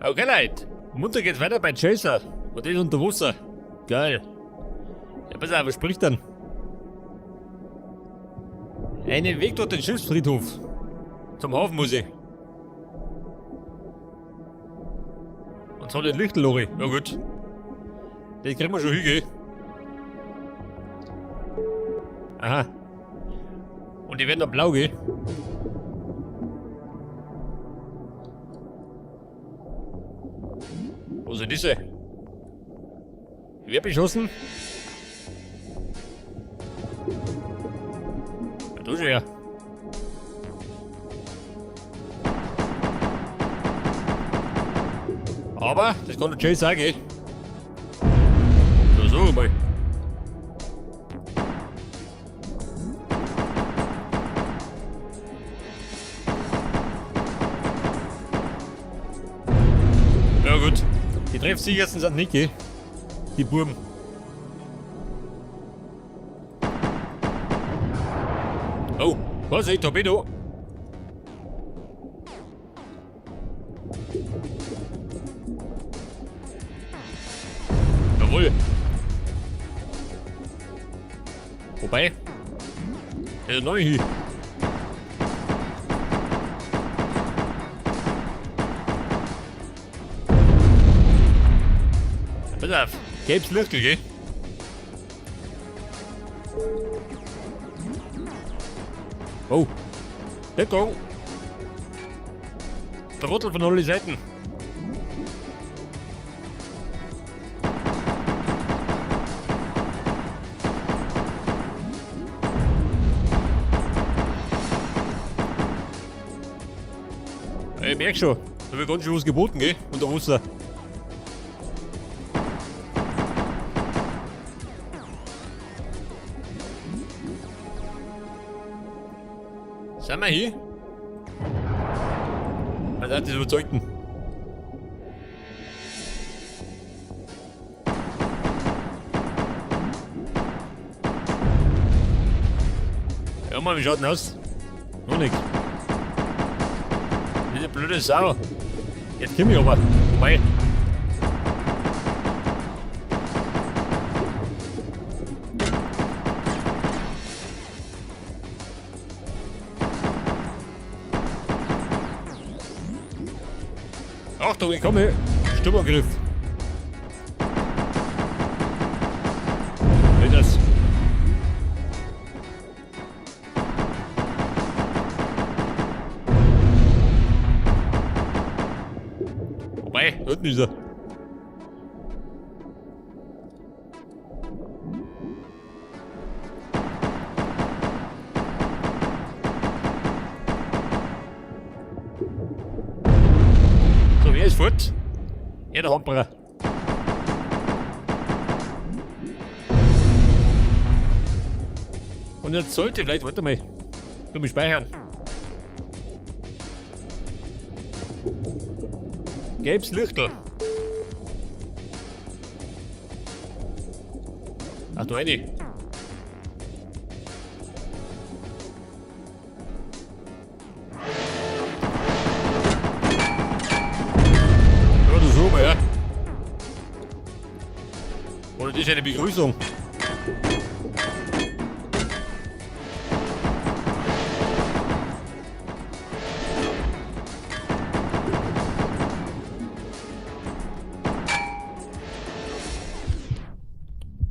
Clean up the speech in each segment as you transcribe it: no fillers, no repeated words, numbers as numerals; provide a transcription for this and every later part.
Okay, Leute. Munter geht's weiter bei Chaser. Und das unter Wasser. Geil. Ja, pass auf, was spricht dann? Einen Weg durch den Schiffsfriedhof. Zum Hafen muss ich. Und zwar den Lichtlori. Ja gut. Den kriegen wir schon hin, gell? Aha. Und die werden dann blau, gell? Wo sind diese? Wer beschossen? Ja, du schon her. Aber, das kann der Jay sagen, gell? So, so mal. Ja gut. Die treffsichersten sind nicht, gell? Die Buben. Oh, was ist Torpedo? Jawohl. Wobei, der ist neu hier. Pass auf, gelbes Licht, gell? Oh, Deckung! Trottel von allen Seiten. Ich merk schon, da wird ganz schön was geboten, gell? Unter Wasser. Sind wir hier? Was hat das überzeugten? Ja Mann, wie schaut denn aus? Noch nix. Diese blöde Sau. Jetzt komm ich aber. Wobei. Achtung, ich komme. Sturmangriff. Will das? Wobei, da unten ist er. So, wer ist fort? Ja, der Hamperer. Und jetzt sollte vielleicht, warte mal, du mich speichern. Gelbes Lichtel. Ach du eine. Ja, du so mal, ja. Oder das ist eine Begrüßung.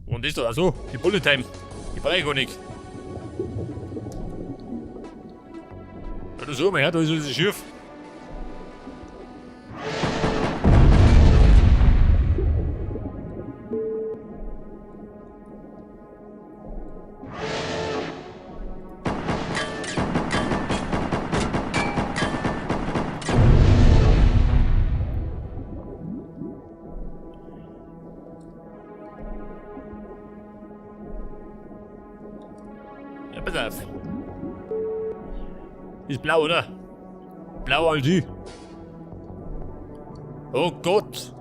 Und ist doch also die Bullet Time. Die brauche ich gar nicht. Ja, du so mal her, da ist unser Schiff. Ja, pass auf. Ist blau, oder? Blau als ich. Oh Gott.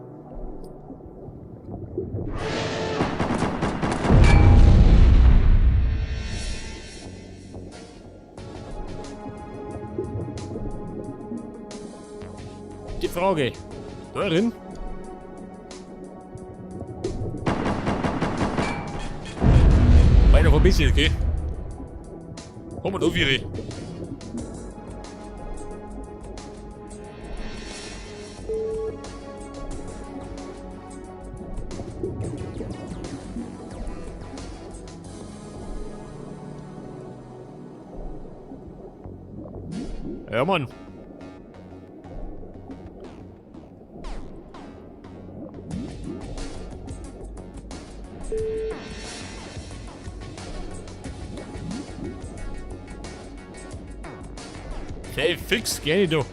Die Frage. Da drin. Weiter ein bisschen, okay? Haben wir da vier. Ja, Mann. Hey, fix, gerne du.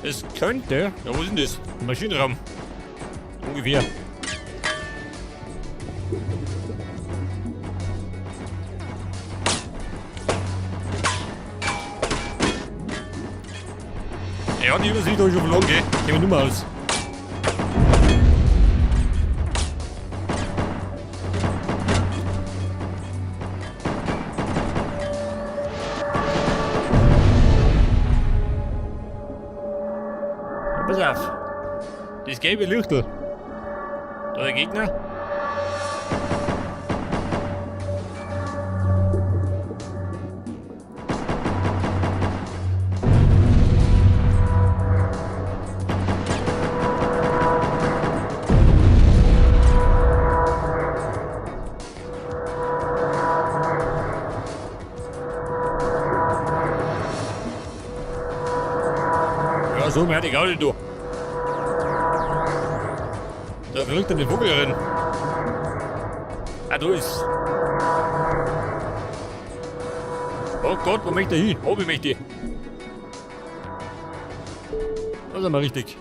Es könnte. Ja, wo ist denn das? Maschinenraum. Ungefähr. Ja, die Übersicht habe ich schon verloren, gell? Gehen wir nur mal aus. Ja, pass auf. Das gelbe Lichtel. Da der Gegner. Ja, so mehr ich auch nicht, du. Da fliegt eine Vogel rein. Ah, da ist. Oh Gott, wo möchte ich hin? Oben möchte ich. Das ist mal richtig.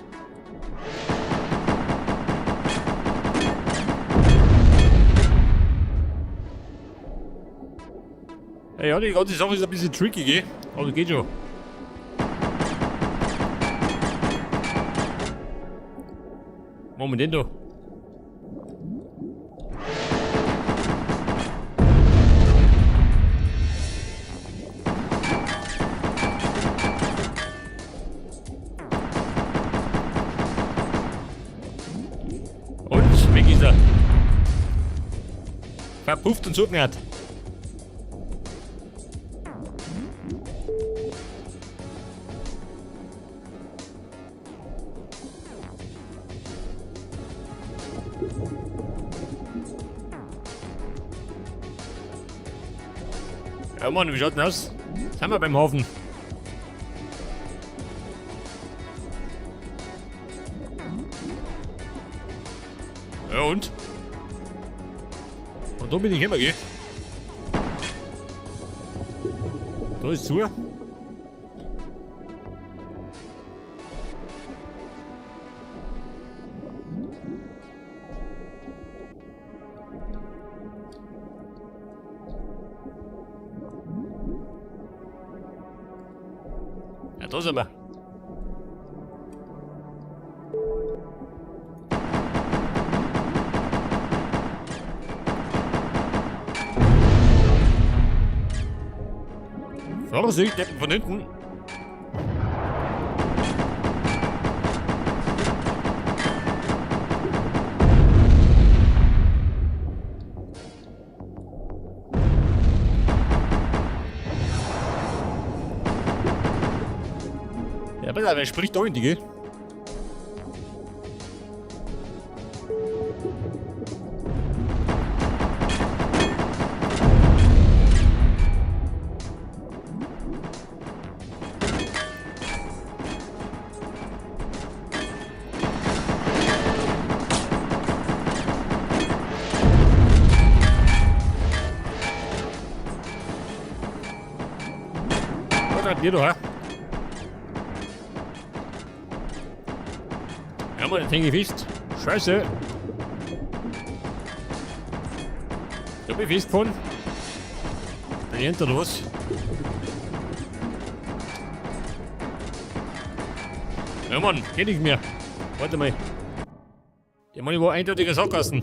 Ja, die ganze Sache ist ein bisschen tricky, gell? Aber geht schon. Was machen wir denn da? Und weg ist er. Verpufft und zugenäht. Ja Mann, wie schaut denn aus? Sind wir beim Hafen? Ja und? Und da bin ich immer, gell? Da ist zu. Ja, da sind wir. Vorsicht, Deppen von hinten. Ja, pass auf, er spricht da in die, gell? Was habt ihr da, hä? Ja, Mann, jetzt häng ich fest. Scheiße. Da bin ich festgefahren. Da rennt oder was? Ja, Mann, geht nicht mehr. Warte mal. Der Mann war eindeutig eine Sackgassen.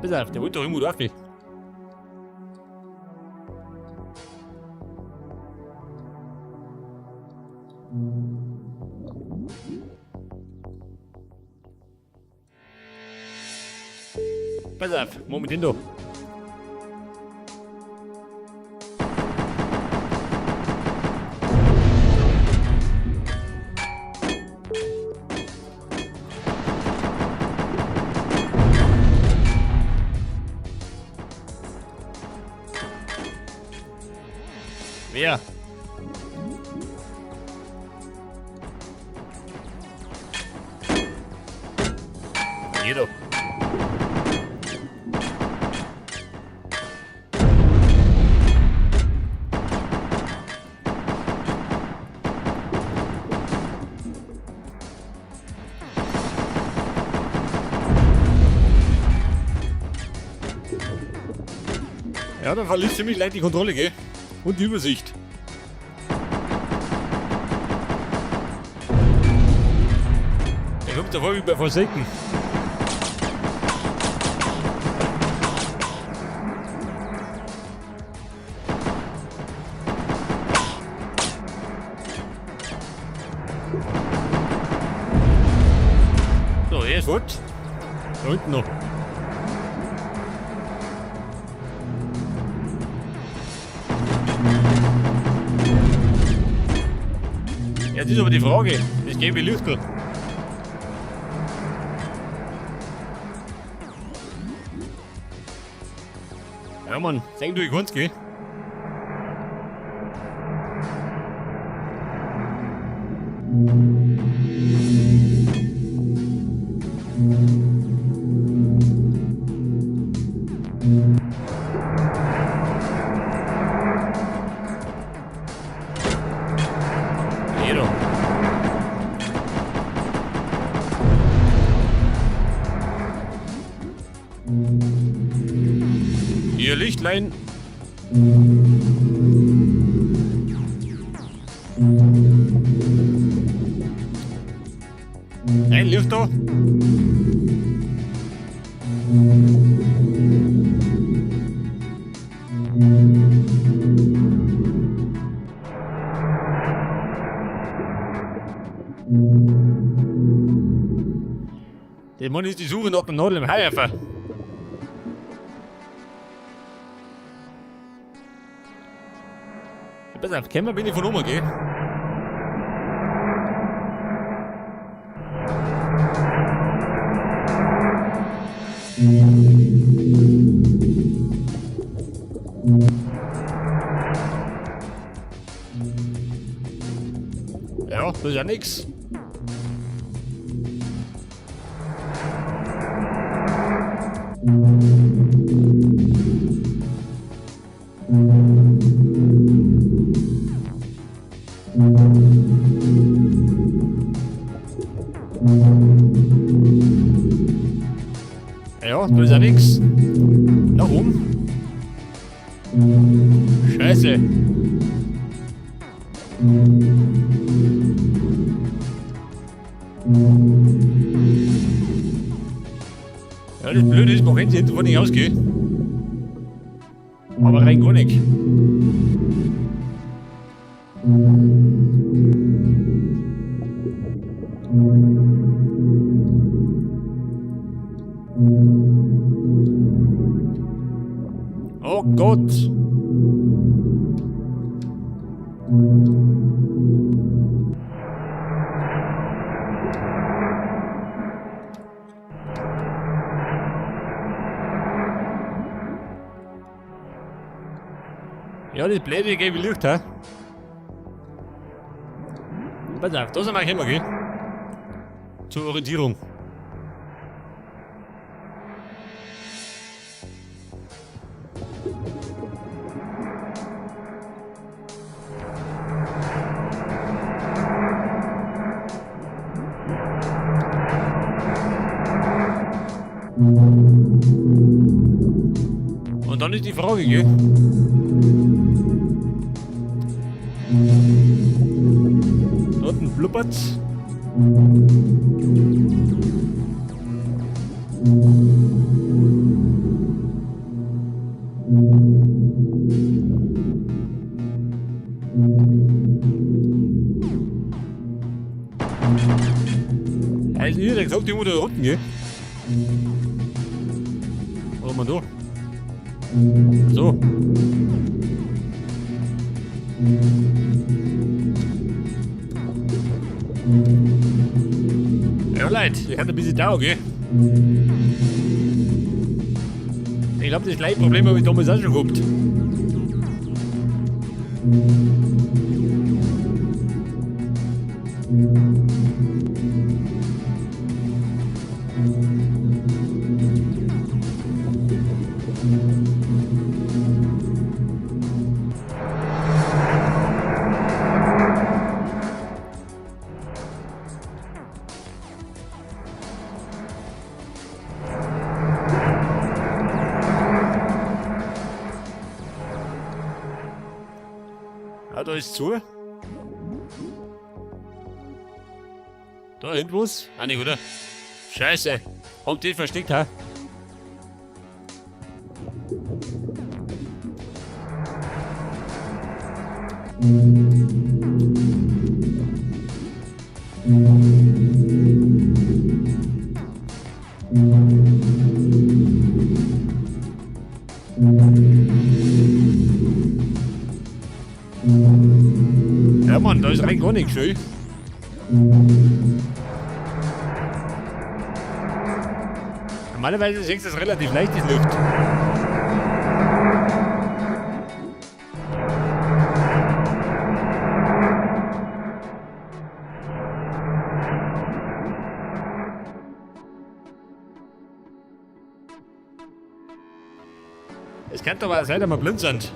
Pass auf, der wollte doch irgendwo drauf. Pass auf, Moment hin da. Wer? Jeder. Ja, da verliert ziemlich leicht die Kontrolle, gell? Und die Übersicht. Der kommt davor wie bei Forsaken. So, er ist fort. Da unten noch. Ja, das ist aber die Frage. Das gelbe Lichtel. Ja, Mann, sehen du, ich kann's, gell? Jeder. Ihr Lichtlein. Ein Licht da. Der Mann ist die Suche nach der Nadel im Heuhaufen. Pass auf, gekommen bin ich von oben, gell? Ja, das ist ja nix. Ja, da ist ja nix. Nach oben. Scheiße. Ja, das Blöde ist, man kann hinten von nicht ausgehen. Aber rein gar nicht. Oh Gott! Ja, das blöde gelbe Licht, hä? Pass auf, da sind wir gekommen, gell? Zur Orientierung. Und dann ist die Frage, gell? Da unten blubbert's. Also hier, der gesagt, irgendwo da unten, gell? Was haben wir da? So. Ja, Leute, ich hatte ein bisschen da, gell? Ich glaube, das gleiche Problem habe ich damals auch schon gehabt. Ah, da ist zu. Da hinten was? Ah, nicht, oder? Scheiße. Haben die versteckt, ha? Ja, Mann, da ist rein gar nichts schön. Normalerweise siehst du das relativ leicht, die Luft. Es könnte aber auch sein, dass wir blind sind.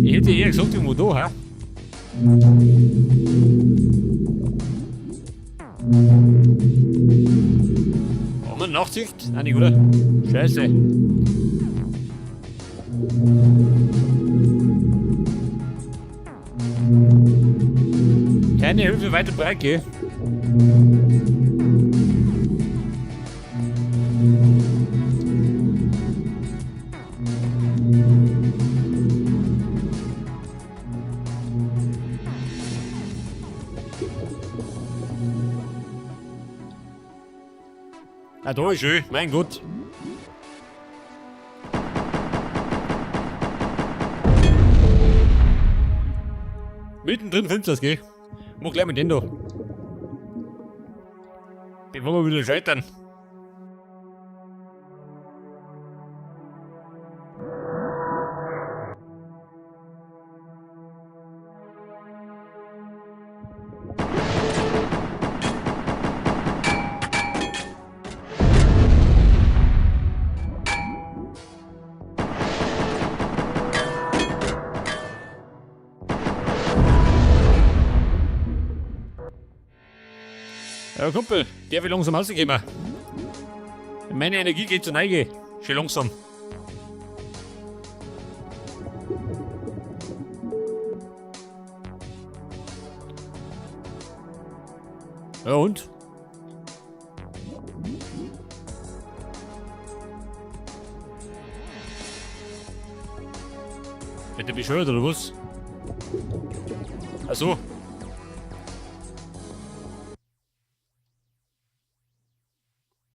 Ich hätte eher gesagt, irgendwo da, hä? Haben wir Nachtsicht? Nein, nicht, oder? Scheiße. Keine Hilfe weit und breit, gell? Ah, da ist schön, mein Gott. Mittendrin findest du das, gell? Mach gleich mit dem da. Bevor wir wieder scheitern. Ja, Kumpel, der will langsam rausgehen. Meine Energie geht zur Neige. Schön langsam. Ja und? Wird der bescheuert oder was? Ach so.